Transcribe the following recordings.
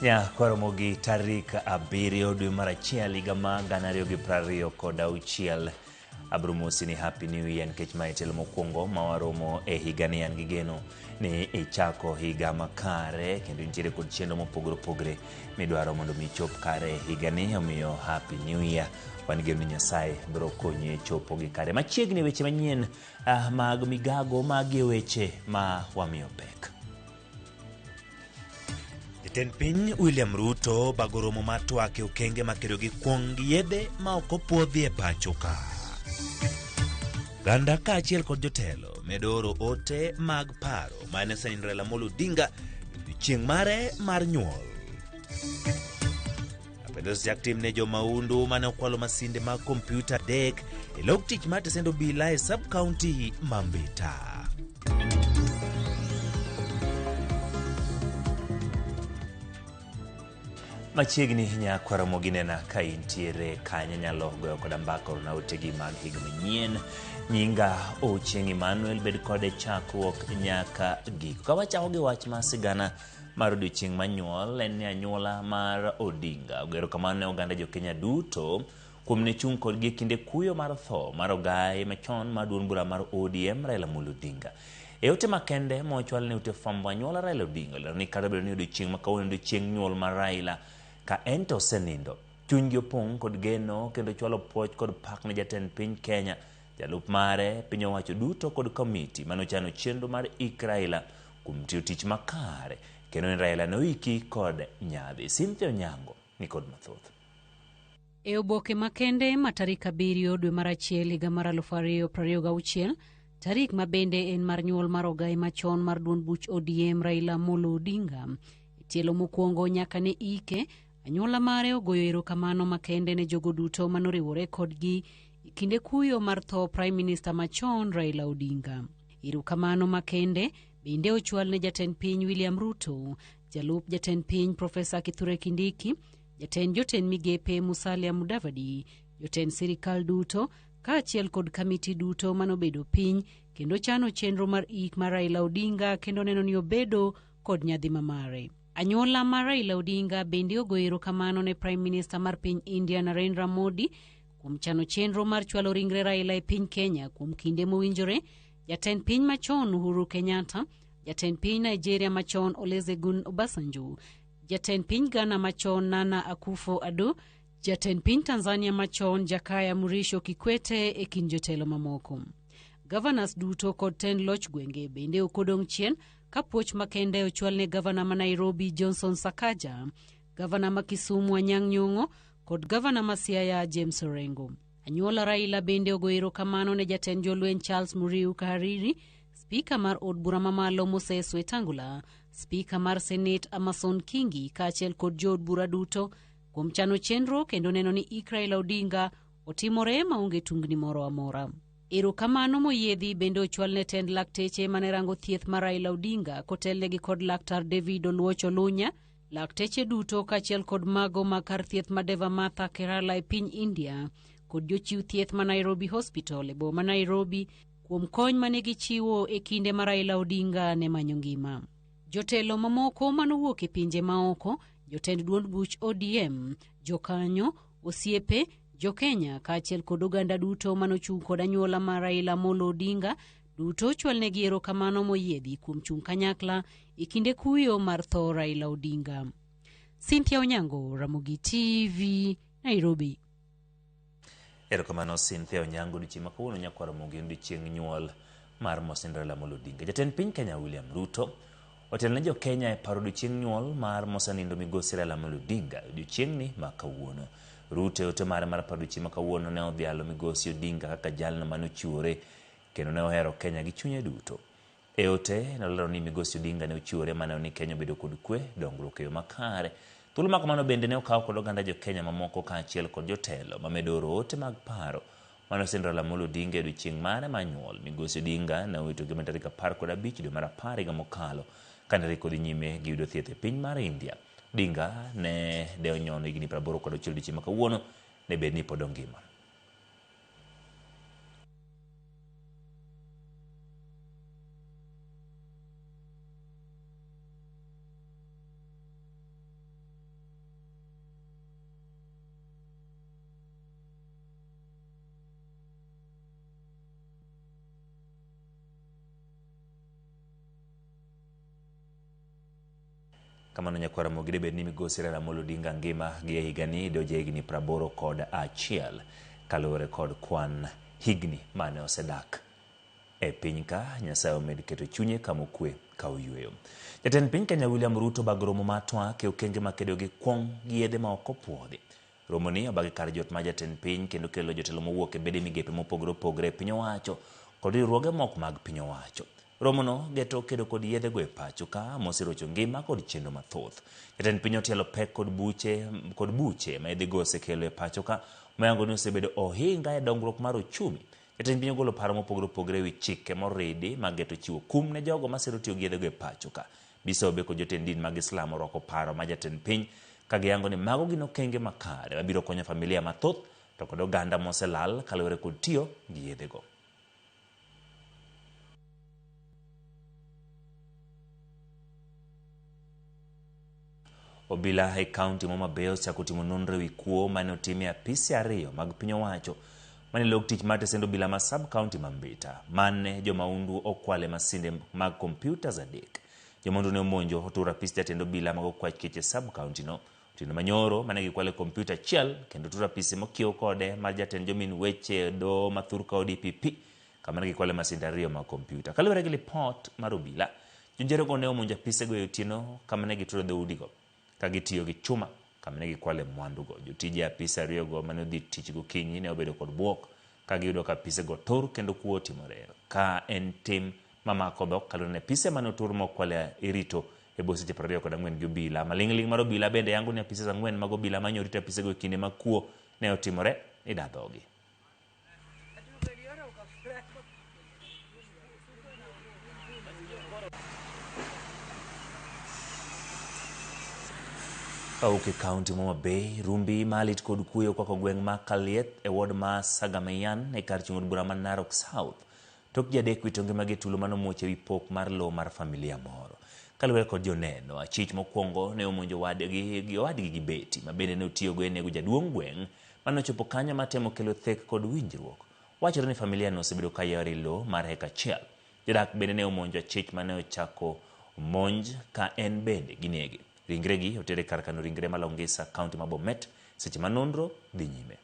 Nya kwaromo gi tarik 7 dwe mar 1 higa ma 2026. Abro mosi ni Happy New Year nikech mae tielo mokwongo ma waromo e higani. An gi geno ni ichako higa makare kendo intiere kod chenro mopogore opogore midwaro mondo mi ichop kare e higani. Omiyo Happy New Year. Wan geno ni Nyasaye biro konyi e chopo gi kare. Machiegni weche manyien mag migago magi e weche ma wamiyo pek. Jatend piny William Ruto bago romo mar twak e okenge makedo gi kuong' gi yedhe ma ok opwodhi e pacho ka. Oganda kaachiel kod jotelo medo oro ote mag paro mane osenin Raila Amolo Odinga e odiechieng' mare mar nyuol. Apedha osechak tim ne jomahundu mane okwalo masinde mag kompyuta 3 e log tich mar tesend obila e sub county ma Mbita. Machiegni nyakwara Ramogi nena ka intiere kanyo nyalo goyo koda mbaka orona otegi mag higa manyien. Nyinga Ochieng' Emmanuel, bed kode chakruok nyaka giko. Ka wachako gi wach mar sigana mar odiochieng' manyuol en ni anyuola mar Odinga ogero kamano ne oganda jo-Kenya duto kuom ne chung' kodgi e kinde kuyo mar tho mar ogaye machon mar duond bura mar ODM Raila Amolo Odinga. E ote makende mochwal ne ute fwambo anyuola Raila Odinga olero ni kata obedo ni odiochieng' ma kawuono en odiochieng' nyuol mar Raila ka en to osenindo, chunygi opong' kod geno kendo chwalo puoch kod pak ne jatend piny Kenya, jalup mare, piny owacho duto kod komiti mane ochano chenro mar ik Raila kuom tiyo tich makare kendo ni Raila noiki kod nyadhi. Cynthia Onyango ni kod mathoth. E oboke makende ma tarik 7 dwe mar 1 higa mar 2026, tarik ma bende en mar nyuol mar ogaye machon mar duond buch ODM Raila Amolo Odinga, e tielo mokwongo nyaka ne ike, anyuola mare ogoyo erokamano makende ne jogo duto manoriwore kodgi e kinde kuyo mar tho Prime Minister machon Raila Odinga. Erokamano makende bende ochwal ne jatend piny William Ruto, jalup jatend piny Profesa Kithure Kindiki, jatend jotend migepe Musalia Mudavadi, jotend sirikal duto kaachiel kod kamiti duto manobedo piny kendo chano chenro mar ik mar Raila Odinga kendo neno ni obedo kod nyadhi mamare. Anyuola mar Raila Odinga bende ogoyo erokamano ne Prime Minister mar piny India Narendra Modi kuom chano chenro mar chwalo ringre Raila e piny Kenya kuom kinde mowinjore, jatend piny machon Uhuru Kenyatta, jatend piny Nigeria machon Olusegun Obasanjo, jatend piny Ghana machon Nana Akufo-Addo, jatend piny Tanzania machon Jakaya Mrisho Kikwete e kind jotelo mamoko. Governors duto kod tend loch gwenge bende ok odong' chien ka puoch makende ochwal ne gavana ma Nairobi Johnson Sakaja, gavana ma Kisumu Anyang' Nyong'o kod gavana ma Siaya James Orengo. Anyuola Raila bende ogoyo erokamano ne jatend jolweny Charles Muriu Kahariri, spika mar od bura mamalo Moses Wetangula, spika mar Senate Amason Kingi kaachiel kod jood bura duto kuom chano chenro kendo neno ni ik Raila Odinga otimore maonge tungni moro amora. Erokamano moyiedhi bende ochwal ne tend lakteche mane rango thieth mar Raila Odinga kotelnegi kod laktar David Oluoch Olunya, lakteche duto kaachiel kod mago mag kar thieth ma Deva Matha Kerala e piny India kod jochiw thieth ma Nairobi Hospital e boma Nairobi kuom kony mane gichiwo e kinde ma Raila Odinga ne manyo ngima. Jotelo mamoko manowuok e pinje maoko, jotend duond buch ODM, jokanyo, osiepe, jo-Kenya kaachiel kod oganda duto manochung' kod anyuola mar Raila Amolo Odinga duto ochwalnegi erokamano moyiedhi kuom chung' kanyakla e kinde kuyo mar tho Raila Odinga. Cynthia Onyango, Ramogi TV, Nairobi. Erokamano Cynthia Onyango, odiochieng' ma kawuono nyakwar Ramogi en odiochieng' nyuol mar Mosind Raila Amolo Odinga. Jatend piny Kenya William Ruto otelo ne jo-Kenya e paro odiochieng' nyuol mar mosenindo migosi Raila Amolo Odinga e odiochieng'ni ma kawuono. Ruto e ote mare mar paro odiochieng' ma kawuono ne odhialo migosi Odinga kaka jalno mane ochiwore kendo ne ohero Kenya gi chunye duto. E ote, nolero ni migosi Odinga ne ochiwore maneno ni Kenya obedo kod kwe, dongruok e yo makare. Thuolo ma kamano bende ne okaw kod oganda jo-Kenya mamoko kaachiel kod jotelo mamedo oro ote mag paro mane osin Raila Amolo Odinga e odiochieng' mare mar nyuol. Migosi Odinga ne owito ngimane tarik 15 dwe mar 10 higa mokalo kane rik odhi nyime gi yudo thieth e piny mar India. Odinga ne de onyono higni 86 odiochieng' ma kawuono ne bed ni pod ongima. Kamano nyakwar Ramogi debed ni migosi Raila Amolo Odinga ngima gi e higani doje higni 81 kaluwore kod kwan higni mane osedak e piny ka. Nyasaye omed keto chunye kama okwe ka oyweyo. Jatend piny Kenya William Ruto obago romo mar twak e okenge makedo gi kuong' gi yedhe ma ok opuodhi. Romoni obagi kar jot mar jatend piny kendo kelo jotelo mowuok e bede migepe mopogore opogore e piny owacho kod riwruoge moko mag piny owacho. Romono geto kedo kod yedhego e pacho ka moserocho ngima kod chenro mathoth. Jatend piny otielo pek kod buche ma yedhego osekelo e pacho ka moyango ni osebedo ohinga e dongruok mar uchumi. Jatend piny ogolo paro mopogore opogore ewi chike moridi mag geto chiwo kum ne jogo masiro tiyo gi yedhego e pacho ka. Bisobe kod jotend din mag Islam orwako paro ma jatend piny ka giyango ni mago gin okenge makare mabiro konyo familia mathoth to kod oganda moselal kaluwore kod tiyo gi yedhego. Obila e kaunti ma Homa Bay osechako timo nonro ewi kuo mane otim e apise ariyo mag piny owacho mane log tich mar tesend obila ma sub county ma Mbita mane jomaundu okwale masinde mag kompyutas 3. Jomaundu ne omonjo oturo apis jatend obila mag okwach kech e sub county no otieno manyoro mane gikwale kompyuta achiel kendo oturo apise mokiew kode mar jatend jomin weche doho ma thurka ODPP kama ne gikwale masinde 2 mag kompyuta. Kaluwore gi lipot mar obila, jonjerego ne omonjo apisego e otieno kama ne gituro dhoudigo ka gitiyo gi chuma kama ne gikwale mwandugo. Jotije apise 2go mane odhi tich gokinyi ne obedo kod bwok ka giyudo ka apisego otur kendo kuo otimore. Ka en tim mamako dhok kaluwore ni apise mane otur mokwale irito e bwo seche 24 gi obila. Maling'ling' mar obila bende yango ni apise 4 mag obila manyo rito apisego e kinde ma kuo ne otimore idadhogi. Kawuok e kaunti ma Homa Bay, rumbi malit kod kuyo okwako gweng' ma Kalieth e ward ma Sagamayan e kar chung' od bura ma Narok South. Tok ji 3 wito ngimagi e tulo manomuoch ewi pok mar lowo mar familia moro. Kaluwore kod joneno, achich mokwongo ne omonjo owadgi gi beti ma bende ne otiyogo e nego jaduong' gweng' mane ochopo kanyo matemo kelo thek kod winjruok. Wachore ni familia no osebedo ka yware lowo mar heka achiel. Jodak bende ne omonjo achich mane ochako monj ka en bende ginege. Ringregi oter e kar kano ringre ma Longisa, kaunti ma Bomet, seche ma nonro dhi nyime.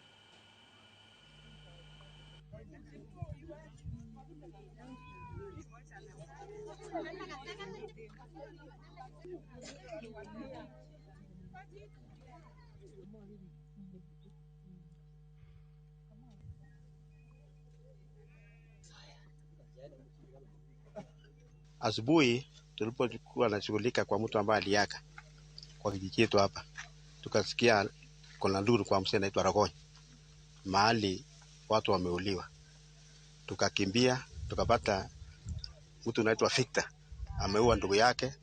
Asubuhi tulipokuwa nashughulika kwa mtu ambaye aliaga kwa kijiji chetu hapa, tukasikia kuna nduru kwa mzee anaitwa Rogony mahali watu wameuliwa. Tukakimbia tukapata mtu anaitwa Victor ameua ndugu yake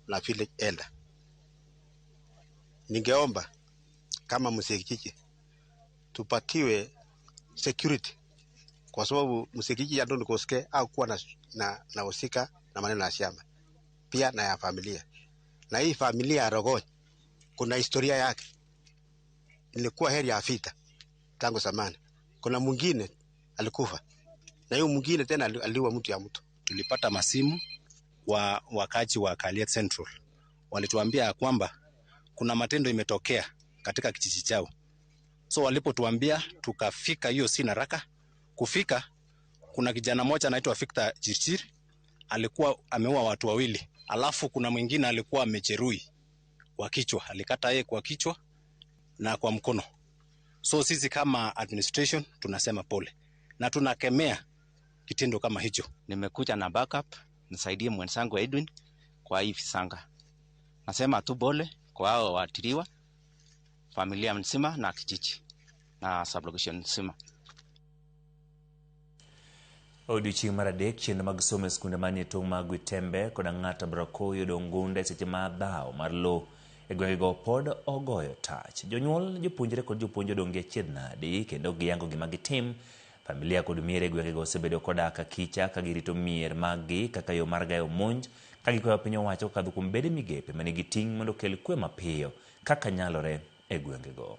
na village elder. Ningeomba kama mzee kijiji tupatiwe security, kwa sababu mzee kijiji Anthony Koskei hakuwa na husika na maneno ya shamba pia na ya familia. Na hii familia ya Rogony kuna historia yake, ilikuwa heri ya vita tangu zamani. Kuna mwingine alikufa na hiyo mwingine tena aliua mtu ya mtu. Tulipata masimu wa wakazi wa Kaliet Central, walituambia kwamba kuna matendo imetokea katika kijiji chao. So walipotuambia tukafika hiyo si haraka kufika, kuna kijana mmoja anaitwa Victor Chirchir alikuwa ameua watu wawili, alafu kuna mwingine alikuwa amejeruhi kwa kichwa, alikata yeye kwa kichwa na kwa mkono. So sisi kama administration tunasema pole na tunakemea kitendo kama hicho. Nimekuja na backup nisaidie mwenzangu Edwin kwa hii visanga. Nasema tu pole kwa hao waathiriwa, familia nzima na kijiji na sublocation nzima. Odiochieng' mar adek, chenro mag somo e skunde manie tong' mag Gwitembe kod Ang'ata Brakoyo oyudo ngunde seche ma dhawo mar lowo e gwengego pod ogoyo tach. Jonyuol, jopuonjre kod jopuonj odong' gi achiedh nadi kendo ok giyango gima gitim. Familia kod mier e gwengego osebedo kodak akicha ka girito mier mag-gi kaka yo mar gayo monj ka gikwayo piny owacho kokadho kuom bede migepe manigi ting' mondo okel kwe mapiyo kaka nyalore e gwengego.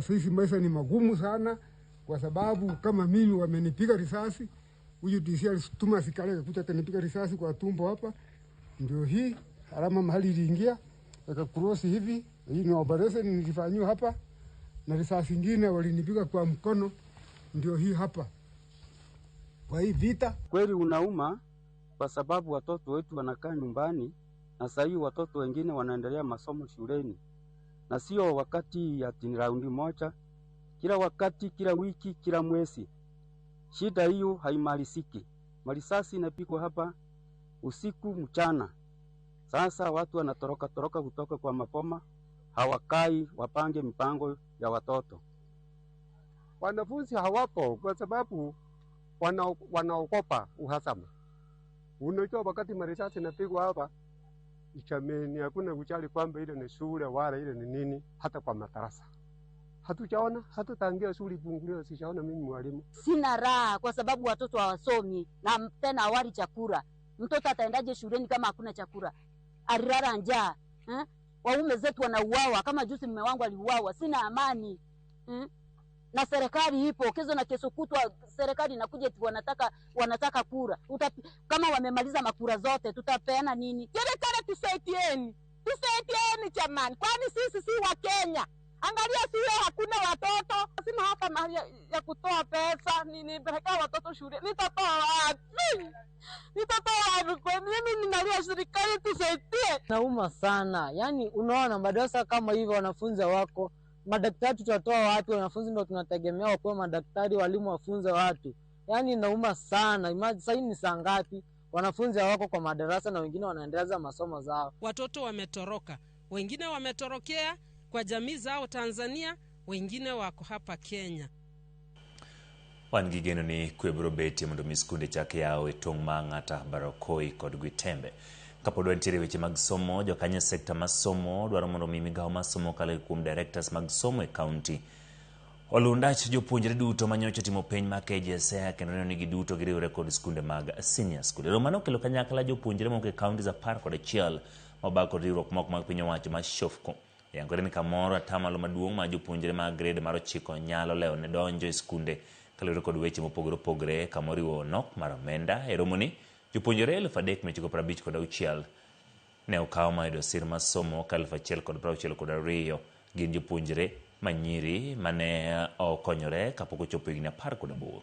Sisi maisha ni magumu sana, kwa sababu kama mimi wamenipiga risasi. Huyu DC alituma askari akakuja akanipiga risasi kwa tumbo hapa, ndio hii alama mahali iliingia akakrosi hivi. Hii ni operation nilifanyiwa hapa, na risasi nyingine walinipiga kwa mkono, ndio hii hapa. Kwa hii vita kweli unauma, kwa sababu watoto wetu wanakaa nyumbani na sasa hivi watoto wengine wanaendelea masomo shuleni, na sio wakati ati ni raundi moja, kila wakati, kila wiki, kila mwezi. Shida hiyo haimaliziki. Marisasi inapigwa hapa usiku mchana. Sasa watu wanatoroka toroka kutoka kwa mapoma, hawakai wapange mipango ya watoto. Wanafunzi hawapo kwa sababu wanaogopa uhasama. Unajua wakati marisasi inapigwa hapa, ichameni hakuna kujali kwamba ile ni shule wala ile ni nini, hata kwa madarasa. Hatujaona, hata tangia shule ifunguliwe sijaona mimi mwalimu. Sina raha kwa sababu watoto hawasomi na tena hawali chakula. Mtoto ataendaje shuleni kama hakuna chakula? Alilala njaa. Waume zetu wanauawa, kama juzi mume wangu aliuawa. Sina amani. Na serikali ipo, kesho na kesho kutwa serikali inakuja eti wanataka kura. Kama wamemaliza makura zote tutapeana nini? Serikali tusaidieni. Tusaidieni jamani. Kwani sisi si wa Kenya? Angalia shule hakuna watoto. Sina hata mahali ya kutoa pesa, nipelekea watoto shule. Nitatoa wapi? Nitatoa wapi? Kwa mimi ninalia serikali tusaidie. Nauma sana. Yaani unaona madarasa kama hivyo wanafunzi wako, madaktari tutatoa wapi? Wanafunzi ndio tunategemea wakuwa madaktari, walimu wafunze watu. Yaani nauma sana. Imagine sasa ni saa ngapi wanafunzi hawako kwa madarasa na wengine wanaendeleza masomo zao. Watoto wametoroka. Wengine wametorokea kwa jamii zao Tanzania, wengine wako hapa Kenya. Wan gi geno ni kwe biro betie mondo mi skunde chak yaw e tong' ma Ang'ata, Barokoi kod Gwitembe. Kapod wantiere weche mag somo, jokanyo e sekta mar somo dwaro mondo mi migawo mar somo kalo kuom directors mag somo e kaunti oluw ndach jopuonjre duto manyocha otimo penj mar KJSEA kendo neno ni giduto giriwre kod skunde mag senior school. Ero mano okelo kanyakla jopuonjre moko e kauntis 11 mobag kod riwruok moko mag piny owacho mar SHOFCO. Oyangore ni kamoro atamalo maduong' mar jopuonjre mag grade mar 9 nyalo lewo ne donjo e skunde kaluwore kod weche mopogore opogore kamoriwo nok mar omenda. E romoni, jopuonjre 3,956 ne okaw mayudo sir mar somo ka 1,062 gin jopuonjre manyiri mane okonyore kapok ochopo higni 18.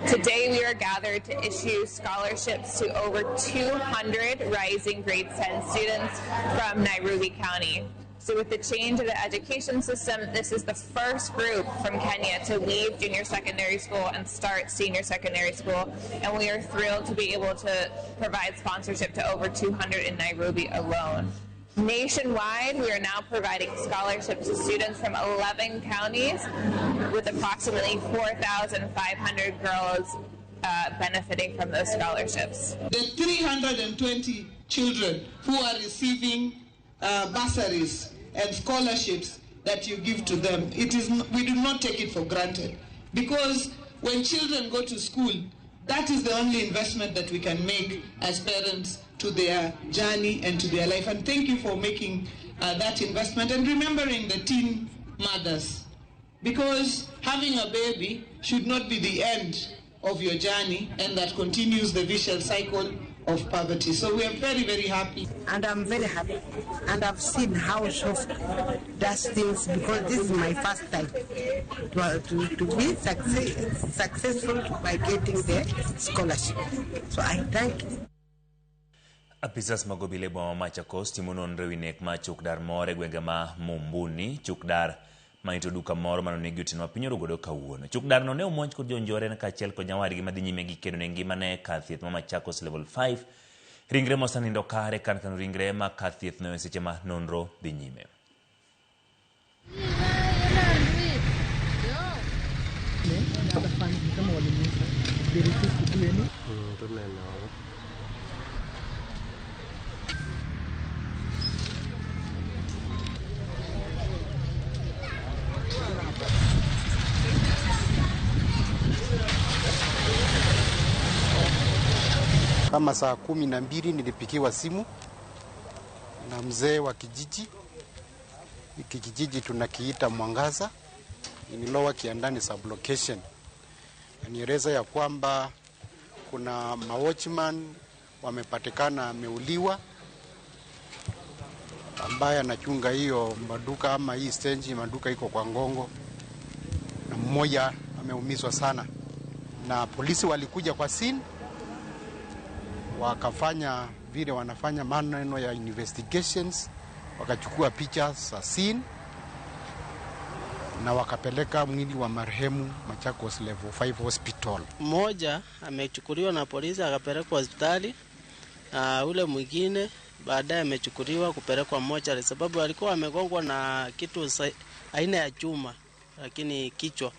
Today we are gathered to issue scholarships to over 200 rising grade 10 students from Nairobi County. So with the change of the education system, this is the first group from Kenya to leave junior secondary school and start senior secondary school. And we are thrilled to be able to provide sponsorship to over 200 in Nairobi alone. Nationwide, we are now providing scholarships to students from 11 counties, with approximately 4,500 girls benefiting from those scholarships. The 320 children who are receiving bursaries and scholarships that you give to them, we do not take it for granted, because when children go to school, that is the only investment that we can make as parents to their journey and to their life. And thank you for making that investment and remembering the teen mothers, because having a baby should not be the end of your journey, and that continues the vicious cycle of poverty. So we are very, very happy. And I'm very happy. And I've seen how SHOFCO does things, because this is my first time to be successful by getting the scholarship. So I thank you. Apisas mag obila e boma ma Machakos timo nonro ewi nek mar chukdar moro e gwenge ma Mumbuni. Chukdar manito duka moro manonegi otieno ma piny oru godo kawuono. Chukdar no ne omonj kod jonjore kaachiel kod nyawadgi madhi nyime gi kedo ne ngimane e kar thieth ma Machakos level 5. Ringre mosenindo kare kar kano ringre ma kar thieth no e seche ma nonro dhi nyime. Kama saa 12 nilipigiwa simu na mzee wa kijiji. Hiki kijiji tunakiita Mwangaza, ni Lower Kiandani sublocation. Anieleza ya kwamba kuna mawatchman wamepatikana ameuliwa, ambaye anachunga hiyo maduka ama hii stendi maduka iko kwa Ngongo, na mmoja ameumizwa sana, na polisi walikuja kwa scene wakafanya vile wanafanya maneno ya investigations, wakachukua picha za scene na wakapeleka mwili wa marehemu Machakos Level 5 Hospital. Mmoja amechukuliwa na polisi akapelekwa hospitali, na ule mwingine baadaye amechukuliwa kupelekwa mochari, sababu alikuwa amegongwa na kitu aina ya chuma, lakini kichwa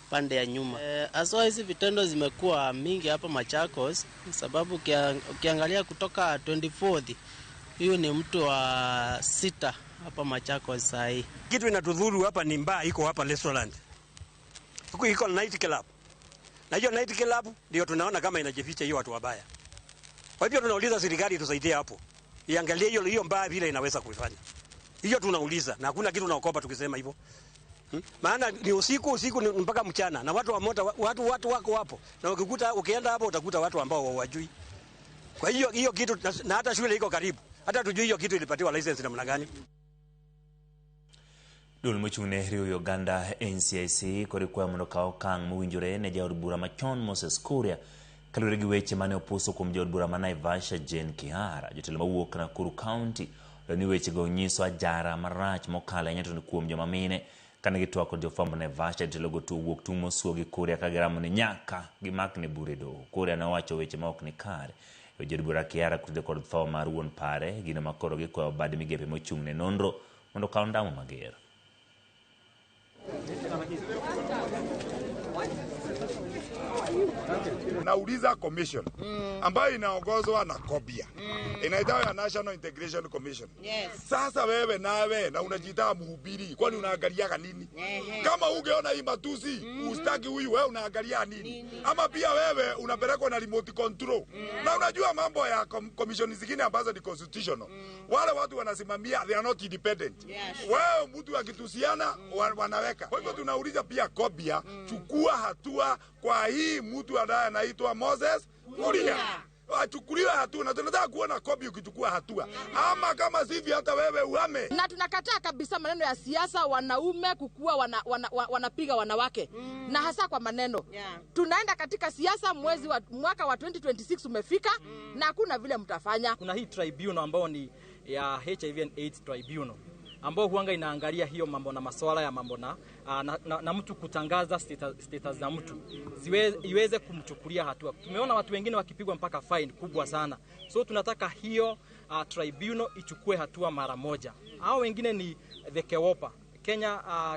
pande ya nyuma. Haswa hizi vitendo zimekuwa mingi hapa Machakos, sababu ukiangalia kutoka 24th, huyu ni mtu wa 6 hapa Machakos saa hii. Kitu inatudhuru hapa ni mbaa iko hapa restaurant. Huko iko night club. Na hiyo night club ndio tunaona kama inajificha hiyo watu wabaya. Kwa hivyo tunauliza serikali itusaidie hapo. Iangalie hiyo mbaa vile inaweza kuifanya. Hiyo tunauliza na hakuna kitu tunaogopa tukisema hivyo. Maana ni usiku ni mpaka mchana na watu wa moto watu wako hapo. Na ukikuta ukienda hapo utakuta watu ambao hawajui. Kwa hiyo hiyo kitu, na hata shule iko karibu. Hata tujui hiyo kitu ilipatiwa license namna gani. Duol mochung'ne riwo Uganda NCIC kod kwayo mondo okaw okang' mowinjore ne jaod bura machon Moses Kuria kaluwore gi weche mane opuso kuom jaod bura ma Naivasha Jane Kihara. Jotelo mawuok Nakuru County olero ni wechego nyiso ajara marach mokalo ahinya to kuom joma mine. Kane gitwak kod jofwambo Naivasha, jotelogo to owuok tung' mosuo gi Kuria ka giramo ni nyaka gimakne bura e doho. Kuria nowacho weche ma ok ni kare e jaod bura Kihara kotudore kod tho mar wuon pare, gino ma koro gikwayo bad migepe mochung' ne nonro mondo okaw ondamo mager. Nauliza commission ambayo inaongozwa na Kobia, inaitwa National Integration Commission. Yes. Sasa wewe nawe na unajiita mhubiri, kwani unaangalia nini? Kama ungeona hii matusi, ustaki huyu, wewe unaangalia nini? Ama pia wewe unapelekwa na remote control. Na unajua mambo ya commission zingine ambazo ni constitutional. Wale watu wanasimamia, they are not independent. Yes. Wewe mtu akitusiana wanaweka. Kwa hivyo tunauliza pia Kobia, chukua hatua kwa hii mtu ambaye anaitwa Moses Kuria. Achukuliwe hatua, na tunataka kuona Kobia ukichukua hatua. Ama kama sivyo hata wewe uhame. Na tunakataa kabisa maneno ya siasa, wanaume kukua wanapiga wanawake. Na hasa kwa maneno. Tunaenda katika siasa, mwezi wa mwaka wa 2026 umefika, na hakuna vile mtafanya. Kuna hii tribunal ambayo ni ya HIV and AIDS tribunal, ambao huanga inaangalia hiyo mambo na masuala ya mambo na mtu kutangaza status za mtu iweze kumchukulia hatua. Tumeona watu wengine wakipigwa mpaka fine kubwa sana. So tunataka hiyo tribunal ichukue hatua mara moja. Hao wengine ni the KEWOPA,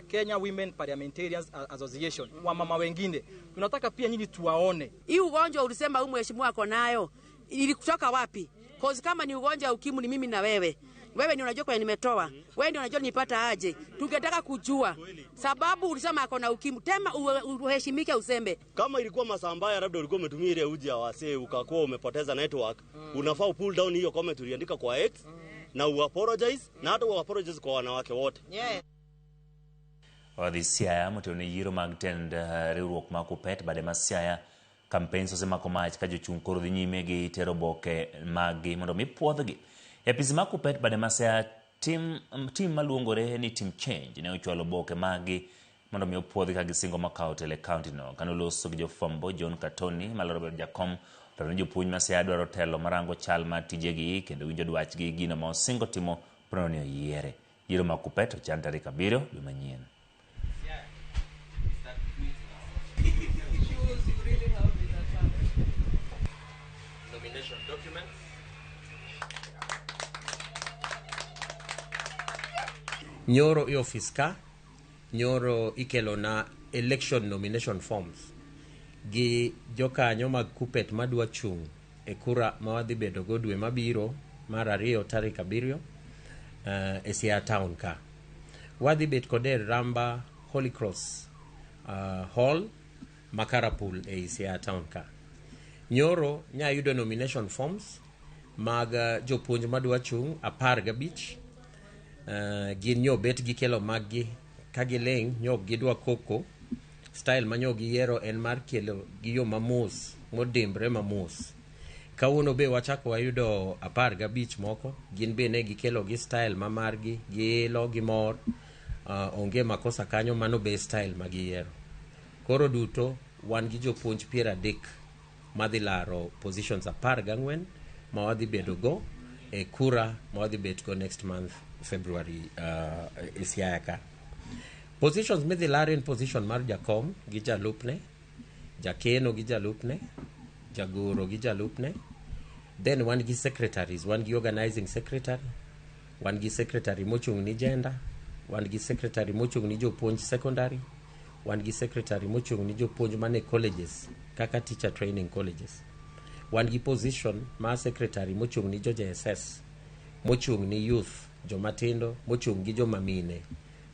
Kenya Women Parliamentarians Association. Wamama wengine tunataka pia nyinyi tuwaone. Hii ugonjwa ulisema huyu mheshimiwa ako nayo ilikutoka wapi? Cause kama ni ugonjwa ukimwi ni mimi na wewe. Wewe ni unajua kwa nimetoa. Wewe ndio unajua nipata aje. Tungetaka kujua sababu ulisema ako na ukimwi. Tema uheshimike usembe. Kama ilikuwa masaa mbaya labda ulikuwa umetumia ile uji ya wasee ukakuwa umepoteza network, unafaa pull down hiyo comment uliandika kwa X na uapologize, na hata uapologize kwa wanawake wote. Wadhi Siaya motelo ne yiero mag tend riwruok mar Kuppet bade ma Siaya campaigns osemako mach ka jochung' koro dhi nyime gi tero oboke maggi mondo mi puodhgi. E apis mar Kuppet bade ma Siaya tim maluongore ni Team Change ne ochwalo oboke maggi mondo mi opuodhi ka gisingo makawo telo e county no. Kane oloso gi jofwambo John Katoni maloro bedo jakom olero ni jopuonj ma Siaya dwaro telo marango chal mar tijegi kendo winjo dwachgi gino ma osingo timo ponono ni oyiere. Yiero mar Kuppet ochan tarik 7 dwe manyien. Nyoro e office ka, nyoro ikelo na election nomination forms gi jokanyo mag Kuppet madwa chung' e kura ma wadhi bedo go dwe mabiro mar 2 tarik 7 e Siaya town ka. Wadhi bet kode Ramba Holy Cross Hall Makarapul e Siaya town ka. Nyoro nyayudo nomination forms mag jopuonj madwa chung' 15. Gin nyobet gikelo maggi ka giling' nyok gidwa koko. Style ma nyo giyiero en mar kelo gi yo mamos modimbre mamos. Kawuono be wachako wayudo 15 moko, gin be ne gikelo gi style ma margi, giilo gi mor, onge makosa kanyo, mano be style ma giyiero. Koro duto wan gi jopuonj 30 madhi laro positions 14 ma wadhi bedo go e kura ma wadhi bet go next month February e Siaya ka. Positions midhi lar en position mar jakom gi jalupne, jakeno gi jalupne, jagoro gi jalupne. Then wan gi secretaries, wan gi organizing secretary, wan gi secretary mochung' ni gender, wan gi secretary mochung' ni jopuonj secondary, wan gi secretary mochung' ni jopuonj mane colleges kaka teacher training colleges. Wan gi position mar secretary mochung' ni jo JSS, mochung' ni youth, joma tindo, mochung' gi joma mine,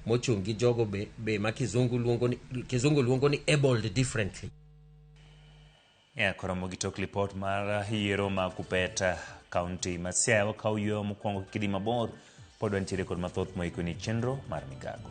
mochung' gi jogo be ma kizungu luongo ni abled differently. Koro mogi tok lipot mar yiero ma Kupet County ma Siaya wakawo yueyo mokwongo kik idhi mabor pod wantiere kod mathoth moikoni chenro mar migago.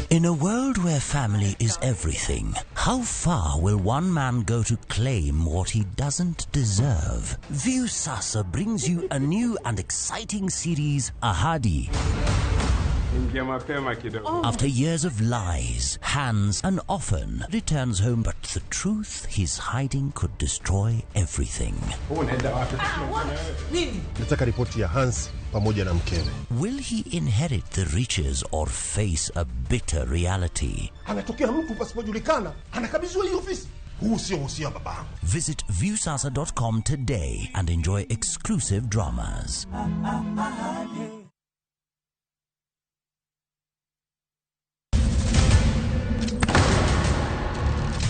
In a world where family is everything, how far will one man go to claim what he doesn't deserve? Viusasa brings you a new and exciting series, Ahadi. After years of lies, Hans and often returns home, but the truth he's hiding could destroy everything. Nataka ripoti ya Hans pamoja na mkewe. Will he inherit the riches or face a bitter reality? Anatokea mtu pasipojulikana, anakabidhiwa hii ofisi. Huu sio uhusia wa babangu. Visit viewsasa.com today and enjoy exclusive dramas.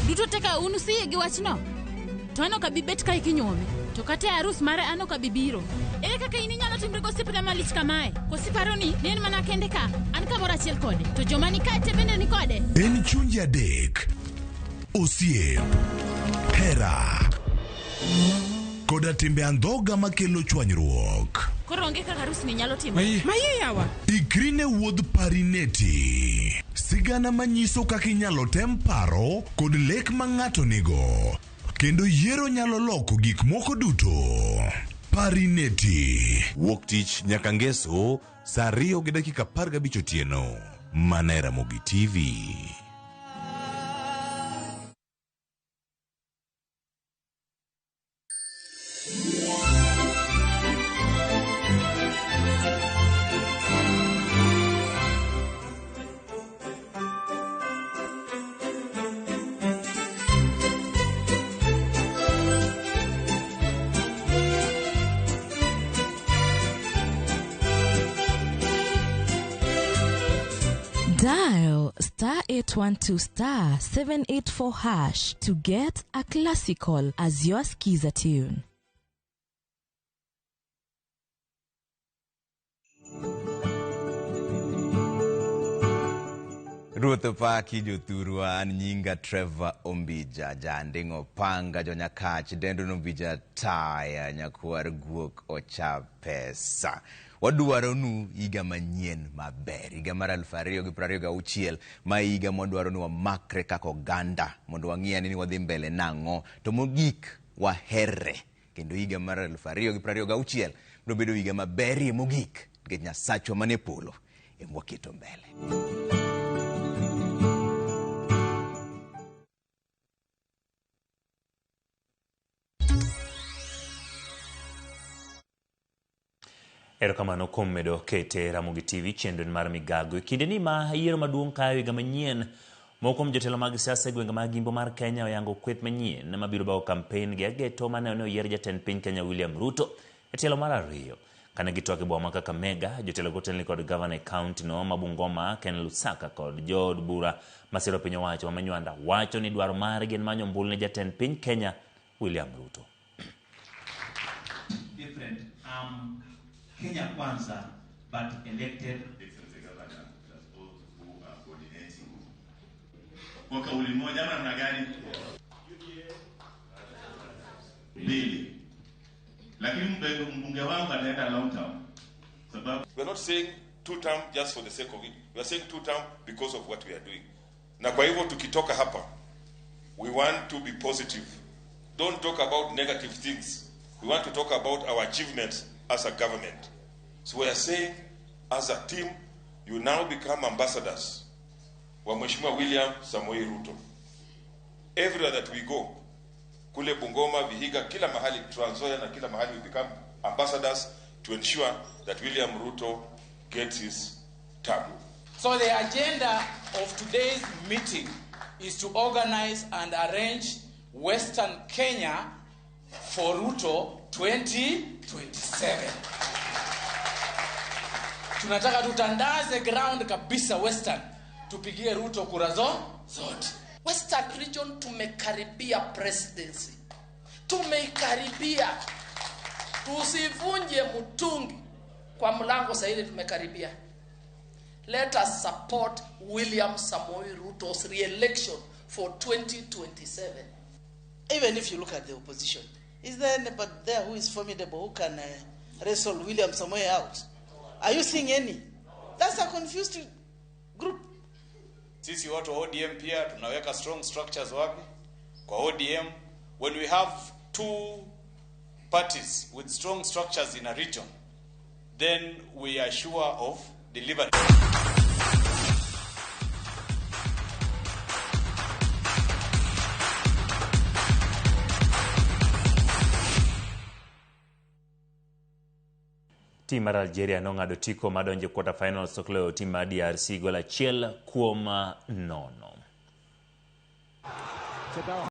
Duto teka un usiyie gi wachno? To an ok abi bet kae kinyuome. To kata e arus mare an ok abi biro. Ere kaka in inyalo timri gosiepna malich kamae? Koso iparo ni ne en mana kende ka? An kamoro achiel kode. To joma ni kae te bende ni kode. En chunje adek, osiep, hera, koda timbe andhoga makelo chwanyruok. Koro onge kaka arus ni nyalo timore. Mayie yawa. Ikri ne wuodh Parineti. Sigana manyiso kaka inyalo tem paro kod lek ma ng'ato nigo. Kendo yiero nyalo loko gik moko duto. Parineti. Wuok tich nyaka ngeso saa 2:15 otieno. Mana e Ramogi TV. Dial star 812 star 784 hash to get a classical as your skiza tune. Ruoth opaki jothurwa, an nyinga Trevor Ombija, janding'o panga jonyakach, dendo nombija taya, nyakwar guok ocha pesa. Wadwaro nu higa manyien maber, higa mar 2026, ma higa mwadwaro ni wamakre kaka oganda, mondo wang'i ane ni wadhi mbele nang'o, to mogik waherre. Kendo higa mar 2026 biro bedo higa maberie mogik, nikech Nyasachwa manie polo ema waketo mbele. Erokamano kuom medo kete Ramogi TV chenro mar migago. E kindeni ma yiero maduong' kayo higa manyien, moko kuom jotelo mag siasa e gwenge mag Imbo mar Kenya oyango kweth manyien mabiro bago kampen gi ageto mane one oyier jatend piny Kenya William Ruto e tielo mar ariyo. Kane gitwak e boma ma Kakamega, jotelo gotelni kod gavana e kaunti no ma Bungoma Ken Lusaka kod jood bura masiro piny owacho ma Manywanda wacho ni dwaro margi en manyo ombulu ne jatend piny Kenya William Ruto. Different. Kenya Kwanza, but elected. Kwa kauli moja ama namna gani? Mbili. Lakini mbunge wangu ataenda long term. Sababu We are not saying two term just for the sake of it. We are saying two term because of what we are doing. Na kwa hivyo tukitoka hapa, we want to be positive. Don't talk about negative things. We want to talk about our achievements as a government. So we are saying, as a team, you now become ambassadors wa Mheshimiwa William Samoei Ruto. Everywhere that we go, kule Bungoma, Vihiga, kila mahali, Trans Nzoia na kila mahali, we become ambassadors to ensure that William Ruto gets his term. So the agenda of today's meeting is to organize and arrange Western Kenya for Ruto 2027. Tunataka tutandaze ground kabisa Western, tupigie Ruto kura zote. Western Region tumekaribia presidency, tumeikaribia. Tusivunje mtungi kwa mlango, sasa ile tumekaribia. Let us support William Samoei Ruto's re-election for 2027. Even if you look at the opposition, is there anybody there who is formidable who can wrestle William Samoei out? Are you seeing any? That's a confused group. Sisi watu wa ODM pia tunaweka strong structures wapi? Kwa ODM, when we have two parties with strong structures in a region, then we are sure of delivery. Tim mar Algeria nong'ado otiko madonjo e quarter finals tok loyo tim mar DRC gol 1-0.